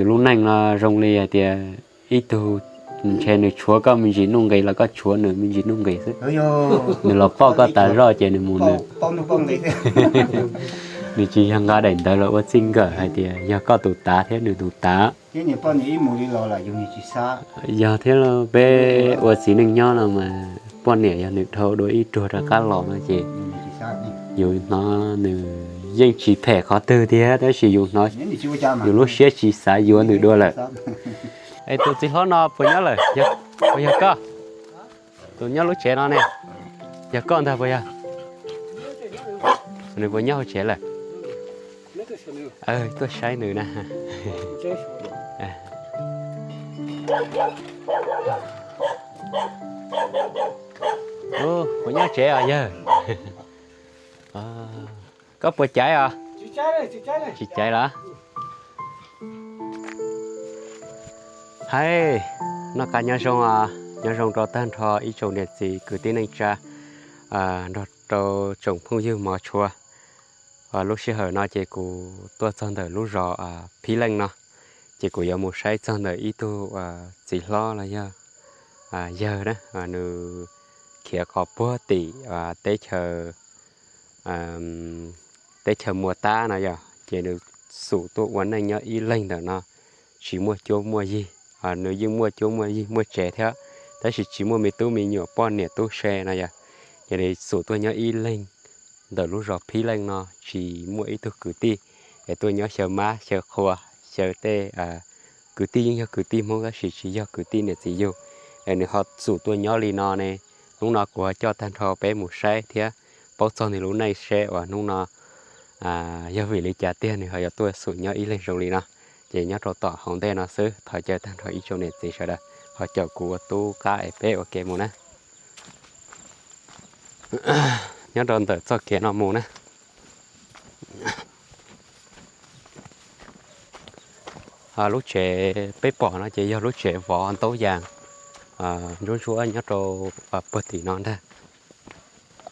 Yus lub neej no zoo li hais tias ib tug ntshe nws tshuav koj me ntsis nuj nqis los koj tshuav nws me ntsis nuj nqis xwb. Nws los pauj koj tas zog ces nws mus nws, nws tsis yog nqa daim ntawv los ua txij nkawm hais tias yog koj tus tav thiab nws tus tav. Yog thiab peb ua txiv neej nyob no mas poj niam yog nws dhau dua ib ruag rov qab los no ces yus hnov nws yeej tsis phem qhov twg thiab tab sis yus hnov yus lub siab tsis xav yuav nws dua lawm. Es tus txiv hlob no puas nyob lawm? Puas yog koj? Tus nyob lub tsev no ne, yog koj ntag puas yog? Nws puas nyob hauv tsev lawm? Tuaj saib nws na. Puas nyob tsev os yawg? Koj puas caiv os? Tsis caiv los? Hais, noj qab nyob zoo, nyob zoo rau tag nrho ib tsoom niam txiv kwv tij neej tsa, nrog rau tsoom phooj ywg hmov tshua. Lub sij hawm no ces kuv tuaj txog ntawm lub zos Phib Leej no, ces kuv yuav mus saib txog ntawm ib tug txiv hlob los yog yawg na, nws khiav qhov puag tim teb chaws, teb chaws Muas Tab no yog, ces nws xum tuaj ua neej nyob ib leeg ntawm no, tsis muaj cuab muaj yig. Nws yeej muaj cuab muaj yig muaj tsev thiab, tab sis tsis muaj me tub me nyuam poj niam tub se no yog, ces nws xum tuaj nyob ib leeg ntawm lub zos Phib Leej no tsis muaj ib tug kwv tij, es tuaj nyob xyaw mab xyaw qhua, xyaw tej kwv tij yeej yog kwv tij Hmoob tab sis tsis yog kwv tij niam txiv yug, es nws ho xum tuaj nyob li no ne. Hnub no kuv ho coj tag nrho peb mus saib thiab paub txog nws lub neej seb uas hnub no yog vim li cas tiag nws ho yuav tuaj xum nyob ib leeg zoo li no. Ces nyob rau tom hauv ntej no xwb, thov caw tag nrho ib tsoom niam txiv sawv daws ho caum kuv ua tub qab es peb ua ke mus na. Nyob rau ntawm txoj kev no mus na. Lub tsev peb pom no ces yog lub tsev vov ntaub yas ntsuab ntsuab nyob rau puag tim no ntag.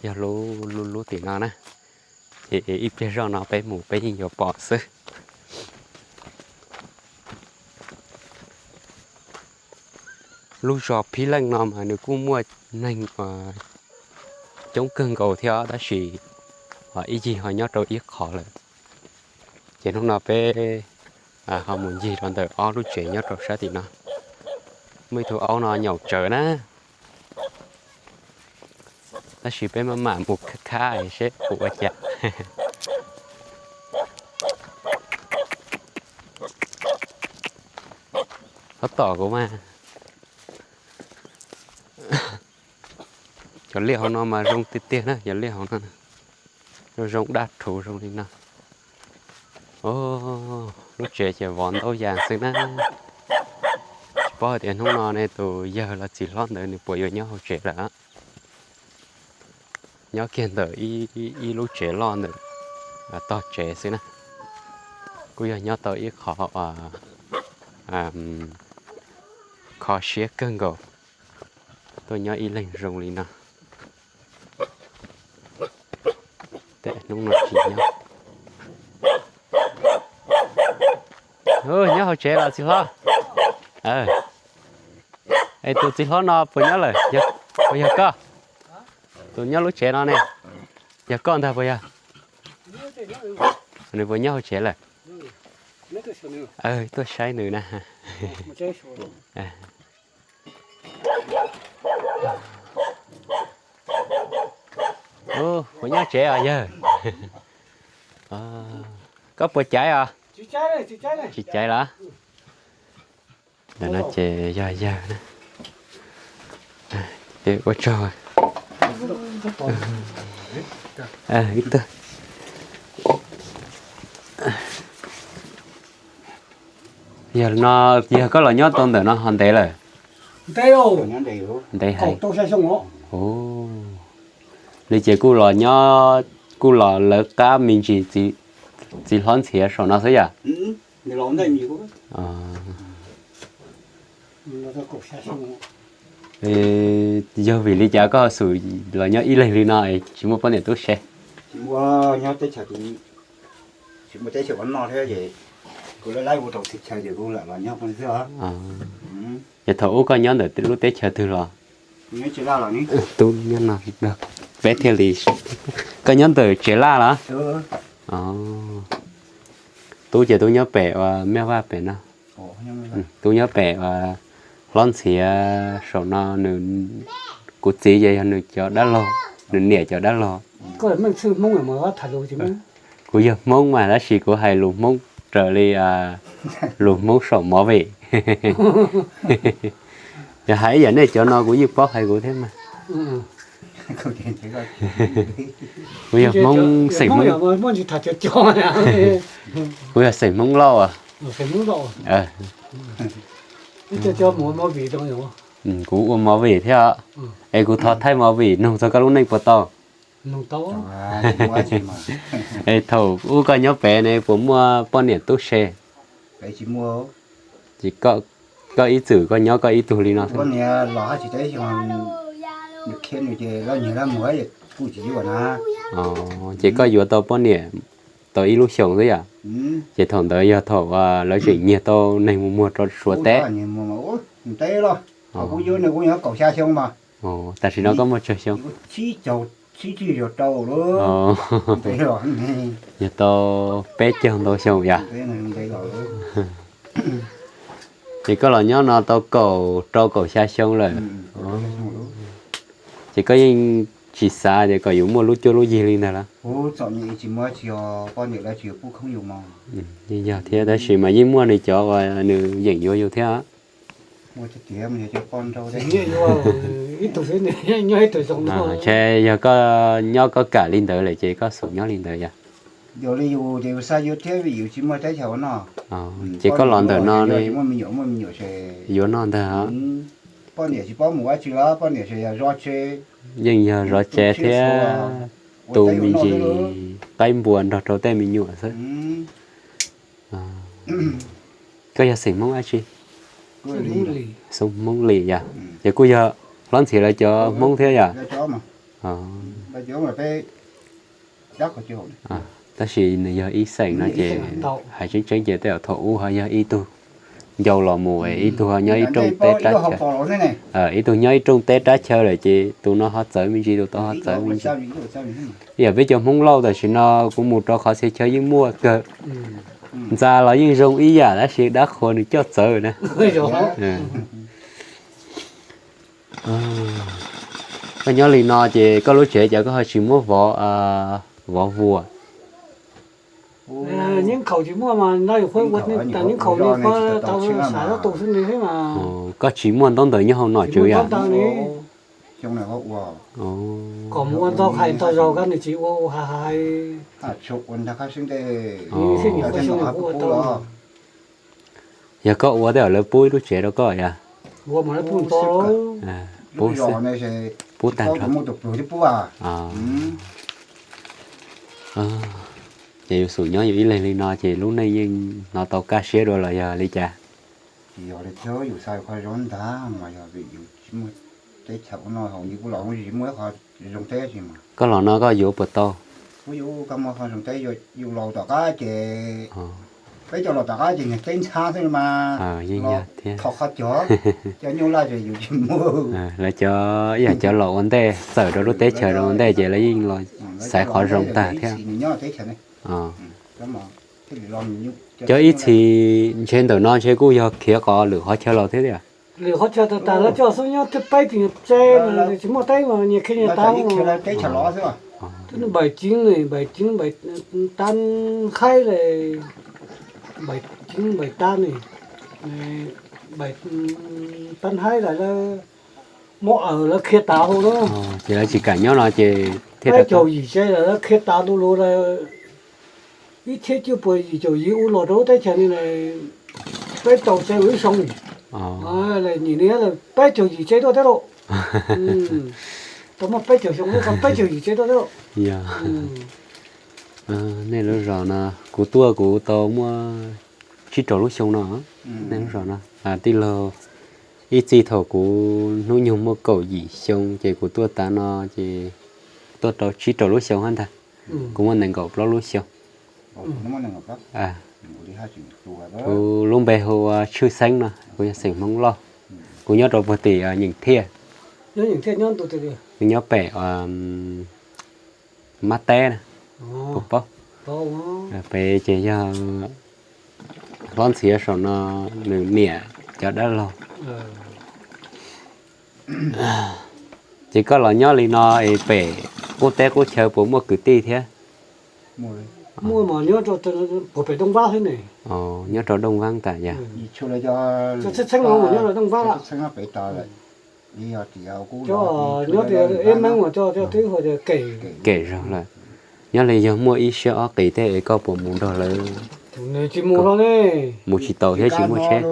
Yog lub, lub tim no na. Ces ib pliag zoj no peb mus peb yeej yuav pom xwb. Lub zos Phib Leej no mas nws kuj muaj neeg coob kawg nkaus thiab tab sis ib yig ho nyob rau ib qho lawm. Ces hnub no peb ho mus ncig rau ntawm ob lub tsev nyob rau sab tim no. Muaj ib tug aub no nyaum tsawv na. Tab sis peb maj mam mus khab khab seb puas ua cas. Tab tom kuv mas, cov liaj hauv no mas zoo tiag tiag na, cov liaj hauv no zoo zoo daj rhuv zoo li no. Lub tsev ces vov ntaub yas xwb na. Tsis paub hais tias hnub no ne tus yawg los txiv hlob ntawd nws puas yuav nyob hauv tsev lawm. Nyob kiag ntawm ib lub tsev loj ntawm tog tsev xwb na. Kuj yog nyob tau ib qho kho siab kawg nkaus, tuaj nyob ib leeg zoo li no. Hnub no tsis nyob. Nyob hauv tsev los txiv hlob? Es tus txiv hlob no puas nyob lawm? Puas yog koj? Tus nyob lub tsev no ne, yog koj ntag puas yog? Nws puas nyob hauv tsev lawm? Tuaj saib nws na. Puas nyob tsev os yawg? Koj puas caiv os? Tsis caiv los? Ntawm no ces yog yawg na. Ua tsaug. Yog no, yog koj los nyob tau ntawm no ho ntev lawm? Ntev heev. Li ces kuj los nyob, kuj los lawv qab me ntsis txiv hlob ntxhiav saum no xwb yom? Yog vim li cas koj xum los nyob ib leeg li no es tsis muaj poj niam tub se? Tsis muaj, nyob teb chaws, tsis muaj teb chaws ua noj thiab ces Kuv lawv ua tau teb chaws ces kuv lam los nyob xwb. Ces thaum ub koj nyob ntawm lub teb chaws twg los? Tub nyob no, peb thiaj li, koj nyob ntawm tsev laj los? Tub ces tub nyob pem uas Mej Vaj pem no. Tub nyob pem uas hlob ntxhiav saum no, nws, kuv txiv ces yog nws cov dab laug, nws niam cov dab laug. Kuv yog Hmoob mas tab sis kuv hais lus Hmoob raws li lus Hmoob saum movie. Yog hais ib yam nej cov no kuv yeej paub hais kuv thiab mas. Kuv yog Hmoob xeem Hmoob, kuv yog xeem Hmoob Lauj. Kuv ua movie thiab, es kuv thov thaij movie nug txog koj lub neej puas tau? Es thaum ub koj nyob pem ne puas muaj poj niam tub se? Ces koj ib txwm koj nyob koj ib tug li no xwb. Ces koj yuav tau poj niam tau ib lub xyoos xwb yom? Ces thaum ntawd yog thaum lawv tseem nyiag tau neeg mus muag rau Suav teb. Tam sim no koj muaj tsawg xyoo? Yog tau peb caug ntau xyoo yom? Ces koj los nyob no tau kaum rau kaum xya xyoo lawm. Ces koj yeej tsis xav tias kom yuav muaj lub cuab lub yig li ntag los? Yeej yog thiab, tab sis mas yeej muaj nws cov uas nws yeem yuav yus thiab. Ntshe yog koj nyob koj kam li ntawd lawm ces koj xum nyob li ntawd yom? Ces koj los ntawm no ne, yuav noj ntag. Yeej yog zov tsev thiab tu me ntsis qaib npua nrog rau tej me nyuam xwb. Koj yog xeem Hmoob dab tsi? Xeem Hmoob Lis yom? Ces kuj yog hlob ntxhiav lawv cov Hmoob thiab yom? Tab sis nws yog ib xeem no ces hais tseeb tseeb ces tej zaum thaum ub ho yog ib tug ncau los mus, ib tug ho nyob ib rooj teb rab chaw, ib tug nyob ib rooj teb rab chaw lawm ces tus no ho txawv me ntsis, tus tod ho txawv me ntsis. Ib yam peb cov Hmoob Lauj tam sim no kuv mus rau qhov txhia chaw yeej muaj kawg. Ntxa los yeej zoo ib yam tab sis dab qhuas nws coj txawv na. Koj nyob li no ces koj lub tsev cas koj ho tsis muab vov, vov vuas? Yeej khaum tsis muaj mas no yus qhuab ua tas yeej khaum li qhuab tau xav ob tug xwb li thiab mas. Koj tsis muaj ntaub ntawv nyob hauv nom tswv yom? Kom mus ua ntau hais ntau zaus kab nws tsis ua ua hais hais. Yog koj ua tej zaum lawv pub ib lub tsev rau koj yom? Ua mas lawv pub ntau lawm. Pub xwb, pub tag nrho. Ces yus xum nyob yus ib leeg li no ces lub neej yeej hnov tau kaj siab dua los yog li cas? Tsis yog li thiab, yus xav qhov zoo ntag mas yog vim yus tsis muaj teb chaws ua no, hauv yus kuj los tsis muaj ib qho zoo teb tsis mas. Koj los no koj yuav puas tau? Kuv yuav, koj muaj qhov zoo teb, yus los tom qab ces peb cov los tom qab ces niag teb ntxhab xwb mas. Yeej yog thiab. Thov qhov cog, cov nyuj laj ces yus tsis muaj. Lawv cov ib yam cov los ua ntej, txawm rau lub teb chaws los ua ntej ces lawv yeej los xaiv qhov zoo tag thiab. Cov ib txhis ntshe ntawm no ntshe kuj yog khiav qhov lwm qhov chaw los thiab tiag. Lwm qhov chaw tas tas lawv coj xub nyob twb peb tus tse, tsis muaj teb mas nyias khiav nyias tav. Npaim ceeb, npaim ceeb, npaim tab haib le, npaim ceeb npaim tab ne, npaim tab haib lawm lawv muab awm lawv khiav tav hauv na. Ces lawv tsis kam nyob no ces thiaj peb caug yim tse lawm lawv khiav tav ntu lus lawm. Ib txhiab cuaj puas yim caum yim ua los rau lub teb chaws ni lawm, peb caug tse ua ib xyoo. Nyim ni lawm peb caug yim tse tuaj thiab lauj. Tau muaj peb caug xyoo, tau peb caug yim tse tuaj thiab lauj. Nej lub zos no, kuv tuaj kuv tau muaj tsib rau lub xyoo no. Nej lub zos no, tij laug, ib txij thaum kuv hnub nyoog muaj kaum yim xyoo ces kuv tuaj tav no ces tuaj rau tsib rau lub xyoo hab ntag. Kuv muaj nees nkaum plaub lub xyoo. Kuv lub npe hu ua Tshwj Xeeb no, kuv yog xeem Hmoob Lauj. Kuv nyob rau puag tim Nyeem Thiaj, kuv nyob pem Mab Teb na, puas paub? Pem ces yog hlob ntxhiav saum no, nws niam cov dab laug. Ces koj los nyob li no es pem qub teb qub chaw puas muaj kwv tij thiab? Nyob rau Dooj Vab tas yog. Kem zog lawm. Nyob li yog muaj ib siab ob qis tej es koj puas mus nrog lawv? Mus tsis tau thiab tsis muaj tsheb.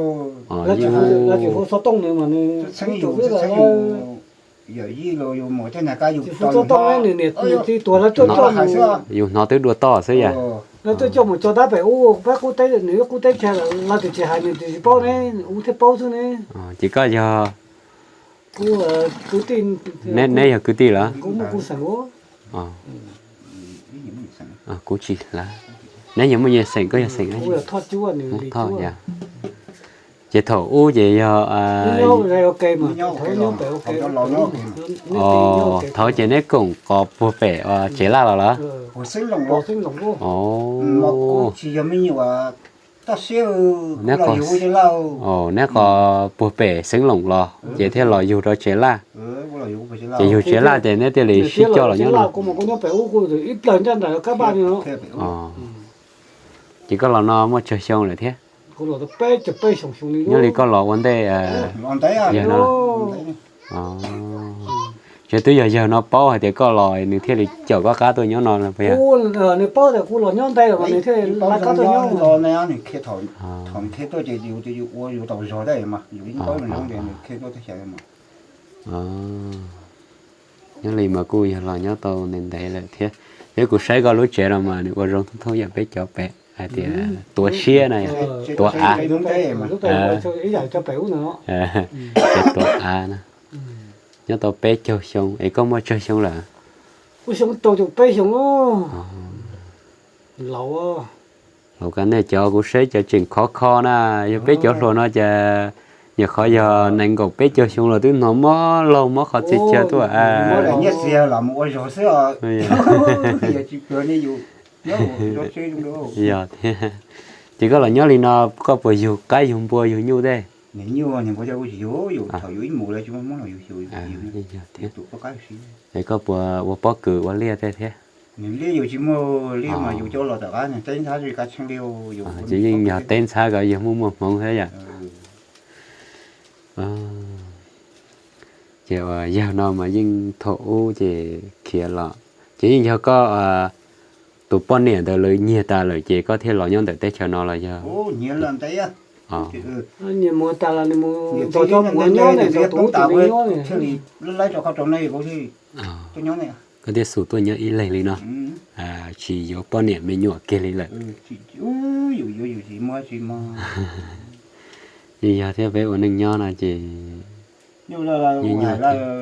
Yus hnov twb dua toj xwb yam. Ces koj yog, neb yog kwv tij lawm? Kuv tsis, neb yog muaj nyias xeem, koj yog xeem Thoj. Ces thaum ub ces yog, thaum ces neb koom qos puag pem tsev laj los lawm? Neb qos puag pem Xeev Loos los ces thiaj los yug rau tsev laj. Ces yug tsev laj ces neb thiaj li sib coj los nyob no. Ces koj los no muaj tsawg xyoo lawm thiab? Nyob li koj los ua ntej yawg no? Ces twb yog yawg no paub hais tias koj los nws thiaj li caum koj qab tuaj nyob no los puas yog? Nyob li mas kuj yog los nyob tau ntev ntev lawm thiab. Thiab kuv saib koj lub tsev no mas nws ua zoo thooj thooj yam peb cov pem hais tias tuav siab na, tuav av, tuav av na. Nyob tau peb caug xyoo es koj muaj tsawg xyoo lawm? Laus koj nej cov kuv saib cov tseem khov kho na, yog peb cov hluas no ces nyuam qhuav yog nees nkaum peb caug xyoo los twb hnov mob laug mob qhov txhia chaw tuaj. Yog thiab. Ces koj los nyob li no koj puas yug qaib yug npua yug nyuj tej? Es koj puas ua pob kws ua liaj tej thiab? Ces yeej yog teb ntxhab ko yog muaj muaj hmoov thiab yom. Ces uas yawg no mas yeej thaum ub ces khiav los, ces yeej yog koj tus poj niam ntawd lawv nyiag tas lawm ces koj thiaj los nyob ntawm teb chaws no los yog? Koj thiaj xub tuaj nyob ib leeg li no, tsis yuav poj niam me nyuam kiag li lawm. Yeej yog thiab, peb ua neej nyob no ces yeej nyuaj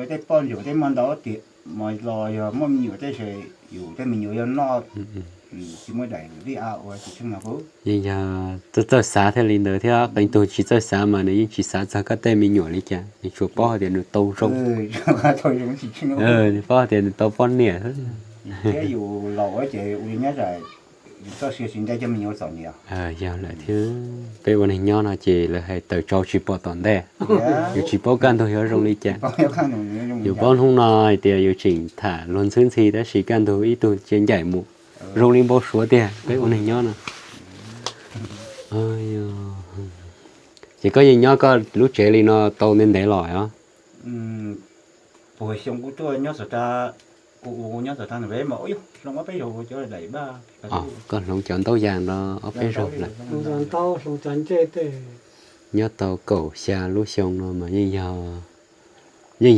tej poj ntsuam tej muaj ntau tiam, mas los yog muaj me nyuam tej se yus tej me nyuam yog noj tsis muaj daim li a ua tsis tsheej no. Yeej yog txawj xav thiaj li ntawd thiab, qee tug tsis txawj xav mas nws yeej tsis xav txog koj tej me nyuam li cas, nws tsuas paub hais tias nws tau zoo, nws paub hais tias nws tau poj niam xwb. Yog lawm thiab, peb ua neeg nyob no ces lawv hais taws tsau tsis pom tom ntej, yus tsis paub kaj ntug yuav zoo li cas. Yus paub hnub no hais tias yus tseem tham luag ntxhwb ntxhi tab sis kaj ntug ib tug cia ncaim mus zoo li npau suav tiag, peb ua neeg nyob no. Ces koj yeej nyob koj lub tsev li no tau ntev ntev los os? Koj hloov cov ntaub yas no ob peb zaug lawm? Nyob tau kaum xya lub xyoo no mas yeej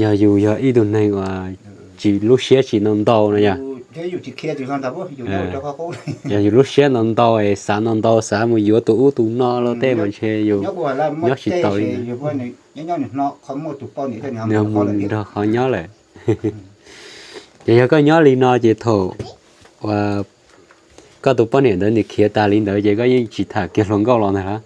yog yus yog ib tug neeg uas tsis lub siab tsis ntau ntau no yog. Yog yus lub siab ntau ntau es xav ntau ntau xav mus yuav tus ub tus no los tej mas ntshe yus nyob tsis tau li. Nws mus nrog qhov nyob lawm. Ces yog koj nyob li no ces thaum uas Koj tus poj niam ntawd nws khiav tas li ntawd ces koj yeej tsis tham kiag hluas nkauj los ntag los?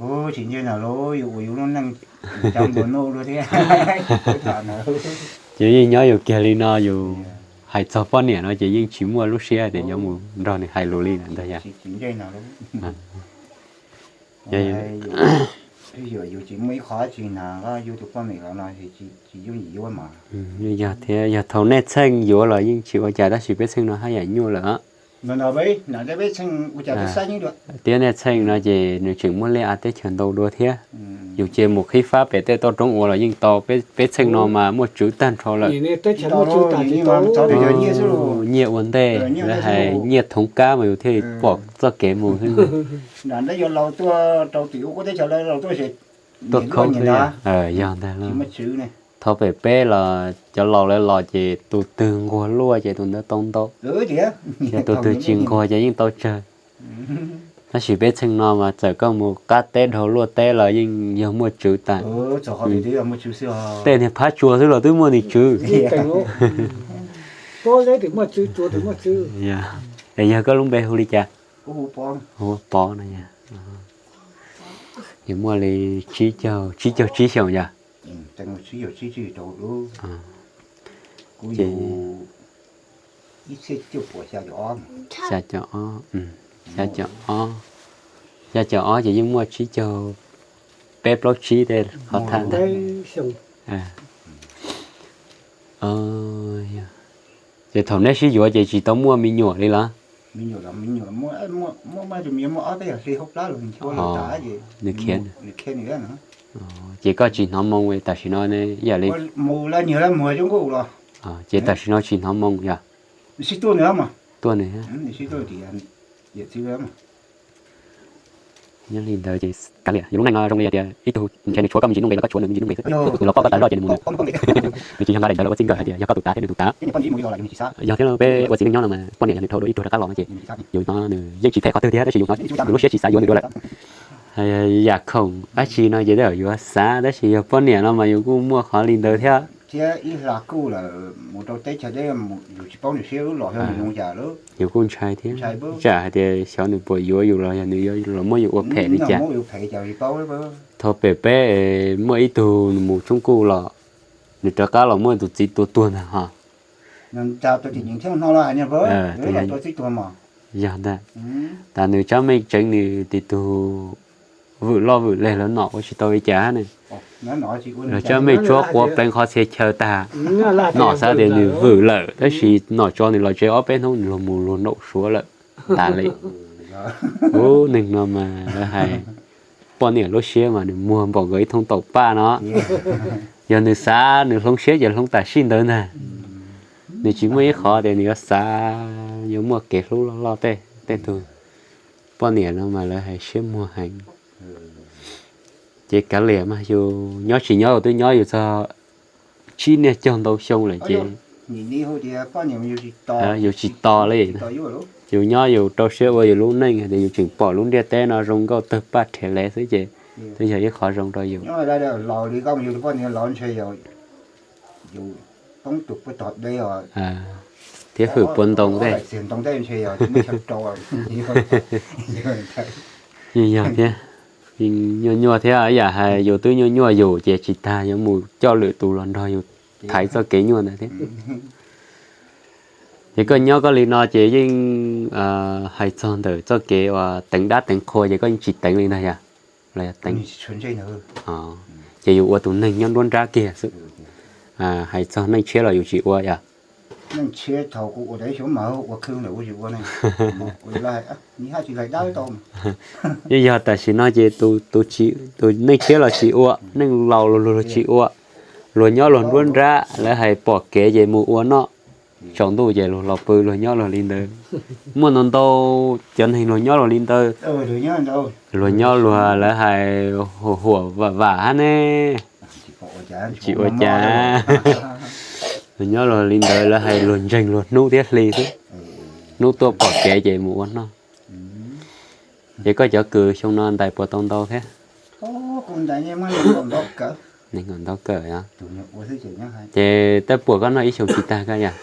Ces yeej nyob yus kiag li no, yus hais txog poj niam no ces yeej tsis muaj lub siab tias yuav mus nrog nws hais lus li lawm ntag yog? Yog thiab, yog thaum nej txheej yuav los yeej tsis ua cas tab sis peb txheej no haj yam nyuaj lawm. Thiab nej txheej no ces nws tseem muaj liaj a teb chaws ntau dua thiab. Yus cia mus qhib fab pem tej toj roob ua los yeej tau, peb txheej no mas muaj tswv tag nrho lawm. Nyiaj ua ntej, lawv hais nyiaj thoov kab mas yus thiaj pom txoj kev mus xwb. Tuaj khaub xwb. Yog ntag lauj. Thaum pem peb los cov laus lawv los ces tus twg nquag luaj ces tus ntawd tau ntau, ces tus twg tsis nquag ces yeej tau tsawg. Tab sis peb txheej no mas txawm koj mus qab teb dhau luaj teb los yeej yog muaj tswv tas. Tej niag phab tsua xwb los twb muaj nws tswv. Es yog koj lub npe hu li cas? Hu Pov no. Yog muaj li tsib caug, tsib caug tsib xyoos yog? Ces xya caum ob, xya caum ob, xya caum ob ces yeej muaj tsib caug peb plaub tsib tej qhov thaj ntag. Ces thaum neb sib yuav ces tsis tau muaj me nyuam li los? Nws khiav. Ces koj tsis hnov moo tam sim no ib yam li? Ces tam sim no tsis hnov moo yog? Tuaj nws. Nyob li ntawd ces kav liam, yus lub neej no zoo li hais tias ib tug ntshe nws tshuav koj me ntsis nuj nqis los koj tshuav nws me ntsis nuj nqis xwb. Nws los pom koj tas zog ces nws mus nws. Nws tsis yog nqa daim ntawv los ua txij nkawm hais tias yog koj tus tav thiab nws tus tav. Yog thiab peb ua txiv neej nyob no mas poj niam yog nws dhau dua ib tug rov qab los no ces yus hnov nws yeej tsis phem qhov twg thiab tab sis yus hnov nws lub siab tsis xav yuav nws dua lawm. Yam khoom dab tsi no ces tej zaum yuav xav tab sis yog poj niam no mas yus kuj muaj qhov li ntawd thiab. Yus kuj ntshai thiab, tsam hais tias xyov nws puas yuav yus los yog nws yuav los muab yus ua phem li cas. Thaum pem peb muaj ib tug mus tshoob kuj los, nws rov qab los muab tus txiv tua tuag ntag ho. Yog ntag, tas nws tsab meej tseev nws tis tug vwm loj vwm leg lawv nom ua tsis tau li cas ne. Lawv tsab meej tsuab quav pleev qhov txhia chaw tag, nom xav tias nws vwm lawm tab sis nom tso nws los tsev ob peb hnub nws luag mus luag naum suav lawm tas li. Ub, neeg no mas lawv hais poj niam lub siab mas nws muag npaum nkaus ib thooj taum paj no. Yog nws xav nws hloov siab ces hloov tam sim ntawd ntag. Nws tsis muaj ib qhov tias nws yuav xav yuav muaj kev hlub loj loj tej, tej tug poj niam no mas lawv hais siab muag heev. Ces kav liam mas yus nyob tsis nyob twb nyob yus txog tsib niaj caug ntau xyoo lawm ces yus tsis tos li. Yus nyob yus rau siab ua yus lub neej hais tias yus tseem pom lub ntiaj teb no zoo nkauj tawg paj rhiav lev xwb ces twb yog ib qhov zoo rau yus thiab hwm puav ntoo tej. Yog thiab, nyuaj nyuaj thiab, yam hais yus twb nyuaj nyuaj yus ces tsis tas yuav mus coj lwm tus los nrog yus thaiv txoj kev nyuaj ntawd thiab. Ces koj nyob koj li no ces yeej hais txog ntawm txoj kev uas teev dab teev qhua ces koj yeej tsis teev li ntag yog? Los yog teev? Ces yus ua tus neeg nyob nruab nrab kiag xwb. Hais txog neej tshiab los yus tsis ua yog? Yeej yog tam sim no ces tus neej tshiab los tsis ua, neej laus los luag tsis ua, luag nyob luag nruab nrab, lawv hais pom kev ces mus ua noj, tsaus ntuj ces luag los pw luag nyob luag li ntawd. Muaj ntau ntau cov neeg luag nyob luag li ntawd, luag nyob luag lawv hais huam huam vam vam hab ne, tsis ua cas. Luag nyob luag li ntawd lawv hais luag ntseeg luag hnub thiab hli xwb, hnub tuaj pom kev ces mus ua noj. Ces koj cov kws xyoo no ntais puas tau ntau thiab? Nees nkaum ntau kawm os. Ces tej puas koj noj ib xyoos tsis tag koj yog?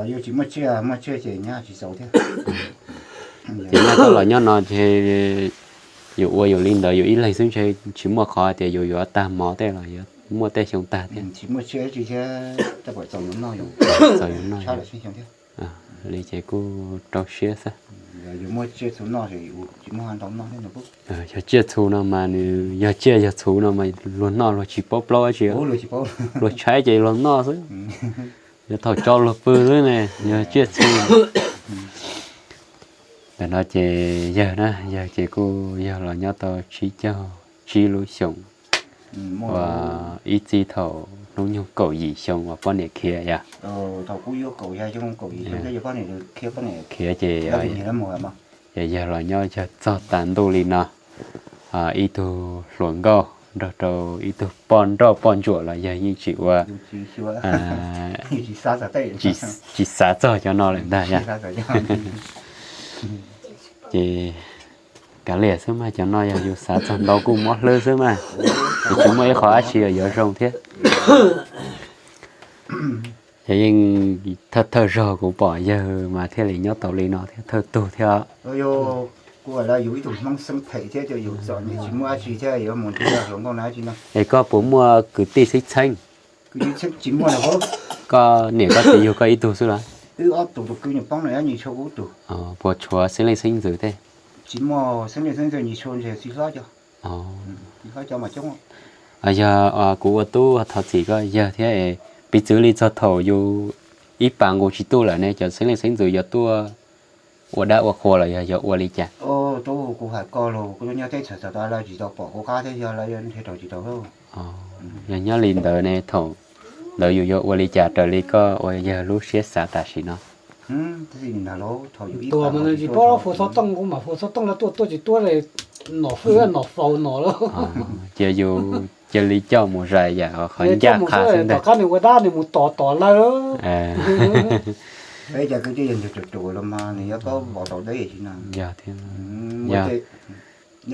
Yog tsis muaj tsiaj, muaj tsiaj ces nyob tsis txaus thiab. Ces nyob tau los nyob no ces yus ua yus li ntawd yus ib leeg xwb ntshe tsis muaj qhov tias yus yuav tag mov tej los yuav muaj tej xyoo tag thiab. Txaus yuav noj li ces kuj rau siab xwb. Yog tsiaj txhu no mas nws yog tsiaj yog txhu no mas luag noj luag tsis paub plaub dab tsi, luag tshaib ces luag noj xwb. Yog thaum tso luag pw xwb ne, yog tsiaj txhu. Ntawm no ces yawg na, yawg ces kuj yog los nyob tau tsib caug tsib lub xyoos, uas ib txij thaum hnub nyoog kaum yim xyoo uas poj niam khiav yom. Khiav ces, ces yawg los nyob yawg txog tas ntuj li no, ib tug hluas nkauj nrog rau ib tug poj nrauj poj ntsuam los yawg yeej tsis ua, tsis xav txog cov no lawm ntag yom. Ces kav liam xwb mas, cov no yog yus xav txog ntau kuj mob hlwb xwb mas, yus tsis muaj ib qho dab tsi yuav zoo thiab. Ces yeej thawj thawj zaug kuv pom yawg mas thiaj li nyob tau li no thiab, thawj tug thiab. Es koj puas muaj kwv tij xeeb txheeb? Koj niam koj txiv yug koj ib tug xwb los? Puas tshuav xeeb leej xeeb ntxwv tej? Yog kuv ua tub thov txim koj yawg thiab, piv txwv li txog thaum yus ib pas nqus tsis tuaj lawm ne, cov xeeb leej xeeb ntxwv yuav tuaj ua dab ua qhua los yog yuav ua li cas? Yog nyob li ntawd ne, thaum ntawd yus yuav ua li cas raws li koj ua yawg lub siab xav tam sim no? Tuag mas nws tsis paub hu xov tooj, kuv mam hu xov tooj lawv tuaj tuaj tsis tuaj, nom fwj nom faus nom lawm. Ces yus cia li coj mus zais yam qhov ncaj qha xwb ntag. Tom qab nws ua dab nws mus tom tom lawm. Yog thiab,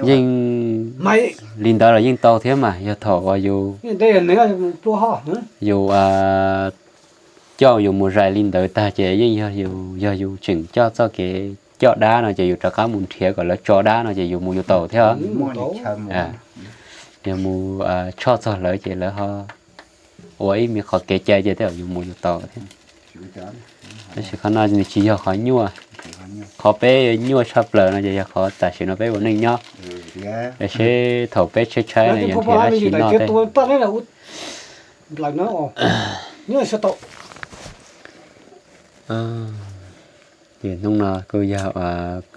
yeej li ntawd los yeej tau thiab mas, yog thaum uas yus, yus coj yus mus zais li ntawd tag ces yeej yog yus, yog yus tseem coj txoj kev coj dab no ces yus rov qab mus nrhiav kom lawv tso dab no ces yus mus yus tau thiab. Yog mus tshoj txog lawv ces lawv ho ua ib me qhov kev cai ces tej zaum yus mus yus tau thiab. Tab sis qhov no nws tsis yog qhov nyuaj. Qhov peb nyuaj tshaj plaws no ces yog qhov tam sim no peb ua neej nyob, es seb thaum peb tshaib tshaib no yuav nrhiav dab tsi noj tej. Ces hnub no kuj yog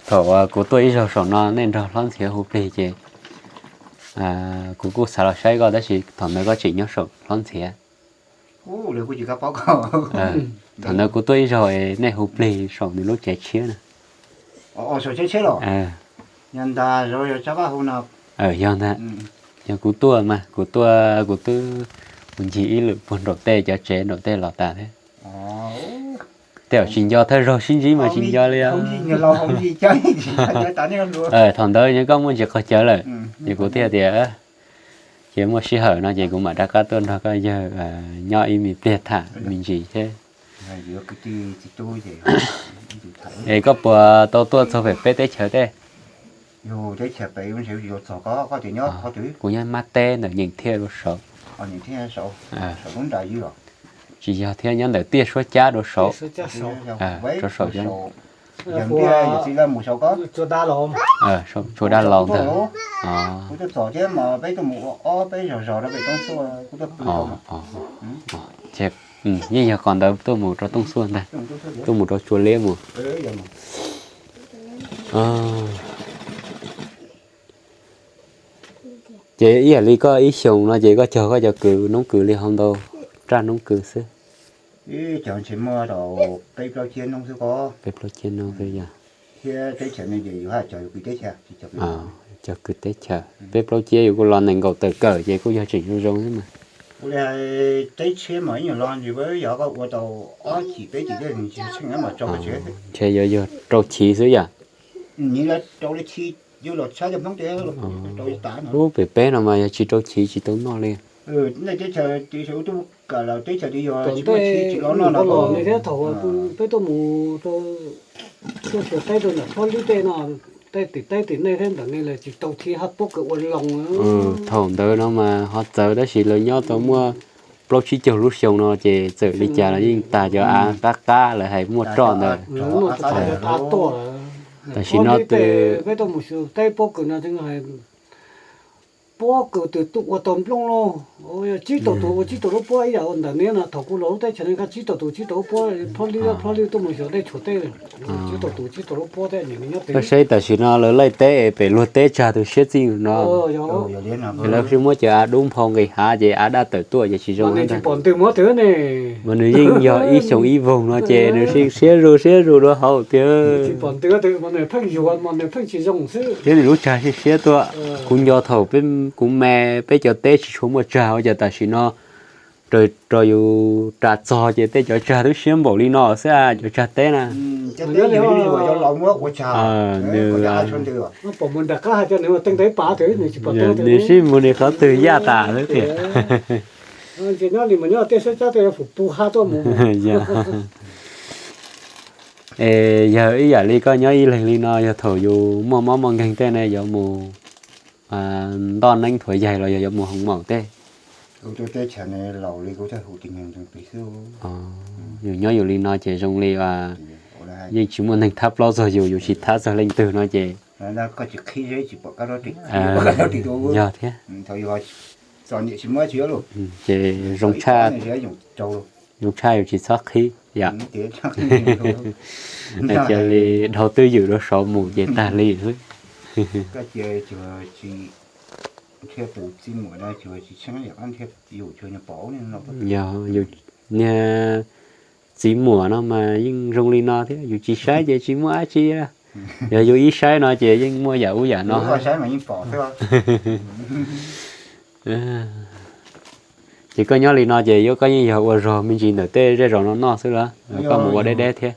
thaum uas kuv tuaj ib zaug saum no nej nrog hlob Ntxhiav hu plig ces kuv kuj xav los saib koj tab sis thaum ntawd koj tseem nyob saum hlob Ntxhiav. Thaum ntawd kuv tuaj ib zaug es nej hu plig saum nws lub tsev tshiab na. Yog ntag, yog kuv tuaj mas kuv tuaj kuv twb mus ncig ib lwm puag nraum tej cov tsev nraum tej los tas thiab. Tej zaum tsis nco, thawj zaug sib ntsib mas tsis nco li. Thaum ntawd nyob koj muaj ntsis qaug cawv lawm, ces kuv thiaj tias ces muaj sij hawm no ces kuv mam rov qab tuaj nrog koj yawg nyob ib me pliag tham me ntsis thiab. Es koj puas tau tuaj txog pem peb teb chaws tej? Kuv nyob Mab Teb ntawm Nyeem Thiaj rau saud. Tsis yog thiab, nyob ntawm Tiaj Suab Cab rau saud. Rau saud, Tsua Dab Laus ntag. Yeej yog qhov ntawd tuaj mus rau Tooj Xuaj ntag, tuaj mus rau Tsua Liab mus. Ces ib yam li koj ib xyoos no ces koj cog koj cov kws noob kws li hauv ntau raj noob kws xwb? Peb plaub ciab noob xwb yog. Cog kws teb chaws peb plaub ciab yus kuj lo nees nkaum tawm kawm ces kuj yog tseem zoo zoo xwb mas. Ntshe yuav yog rau chiv xwb yom. Ub, pem peb no mas yog tsis rau chiv tsis tau noj li. Nej teb chaws twb kam los teb chaws twb yog tsis muaj tsheb tsis los noj no los ne thiab. Thaum peb tuaj mus rau, tuaj xyuas teb rau ntawm Phob Lwb tej no, tej tim teb tim nej thiab ntawm ne los tsis tau thiab, haj puab kawg ua loo. Thaum ntawd no mas ho txawv tab sis lawv nyob tau muaj plaub tsib caug lub xyoo no ces txawm li cas los yeej tas cov av qab qab lawv hais muaj roj ntawd. Tam sim no peb tuaj mus xyuas teb puab kawg no, puab kawg twg tuaj ua tau nplooj lauj. Tsib tau tus ua tsib tau lub puab ib yam ua ntawm neb no, thaum kuv los lub teb chaws ne koj tsib tau tus tsib tau lub puab, Phob Lwb, Phob Lwb tuaj mus xyuas dej tshua teb, tsib tau tus tsib tau lub puab thiab nws nyob twg. Saib tam sim no lawv laij teb es pem luag teb tsag tus siab txij no. Lawv sib muab cov av dub nphau nqis hav ces av daj tawm tuaj ces tsis zoo. Tsis pom ntws mus twg ne. Mas nws yeej yog ib xyoo ib voog no ces nws siab siab zuj siab zuj dua hauv tiag. Tsis pom ntws, mas nws pheej yuav mas nws pheej tsis zoo xwb. Thiab nws lub tsag siab siab tuaj. Kuv nco thaum peb, kuv me, peb cov teb tsis tshua muaj tsag ua cas tam sim no rau yus ras txog ces tej cov tsag twb siab npaum li no xwb, cov tsag teb na. Nws sib mus nws qhov twg yaj tas xwb tiag. Es yog ib yam li koj nyob ib leeg li no, yog thaum yus muaj mob muaj nkeeg tej ne yuav mus ntoj neeb thuav yaig los yog yuav mus hoo maum tej? Yus nyob yus li no ces zoo li yeej tsis muaj neeg thab plaub txog yus, yus tsis thab txog leej twg no ces yog thiab. Ces zoo tshaj, zoo tshaj yus tsis txhob qhib yam. Cia li dhau twj ywm rau saud mus ces tag li xwb. Yog yus niag txiv muam no mas yeej zoo li no thiab, yus tsis saib ces tsis muaj dab tsi. Yog yus ib saib no ces yeej muaj yam ub yam no. Ces koj nyob li no ces yuav koj yeej yog ua zog me ntsis ntawm tej zej zos no noj xwb los koj mus ua deb deb thiab?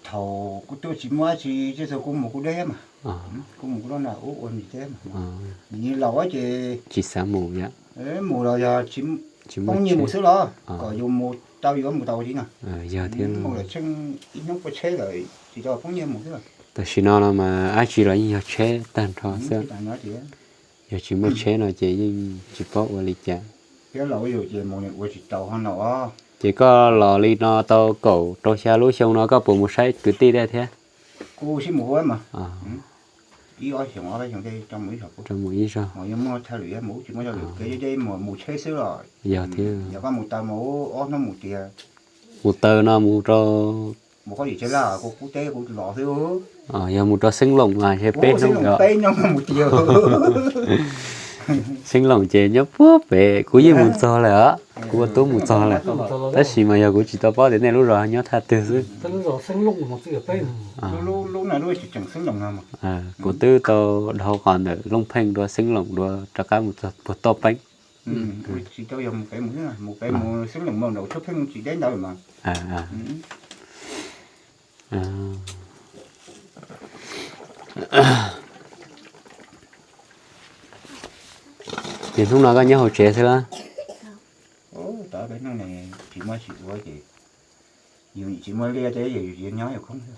Thaum kuv tuaj tsis muaj dab tsi, kuv mus kuv deb mas, kuv mus kuv lub nram ub ua me ntsis deb mas. Nws laus ces tsis xav mus, mus los yog tsis poob nyiaj mus xwb los kom yus mus tau yuav mus tau li no. Yog thiab, mus lawm tsheej ib hnub puas tsheb lawm tsis tau poob nyiaj mus xwb. Tam sim no no mas dab tsi los yeej yog tsheb tag nrho xwb. Yog tsis muaj tsheb no ces yeej tsis paub ua li cas. Ces koj los li no tau kaum rau xya lub xyoo no koj puas mus saib kwv tij tej thiab? Kuv sib mus ua mas, ib ob xyoo ob peb xyoo tej rau mus ib zaug. Yog thiab, yog koj mus taw mas ob hnub mus tiag. Mus taw no mus rau, mus qhov yim tsev laj kuv qub teb kuv los xwb. Yog mus rau Xeeb Loos mas ntshe peb hnub. Xeeb Loos ces nyob puag pem, kuv yeej mus txog lawm os, kuv ua tub mus txog lawm. Tab sis mas yog kuv tsis tau paub tias nej lub zos nyob thaj twg xwb. Kuv twb tau dhau qhov ntawm Looj Pheej dua Xeeb Loos dua rov qab mus txog puag Toj Peeb. Ces hnub no koj nyob hauv tsev xwb los? Tsis muaj dab tsi ua ces, yus tsis muaj liaj teb yus nyob yus khoob xwb.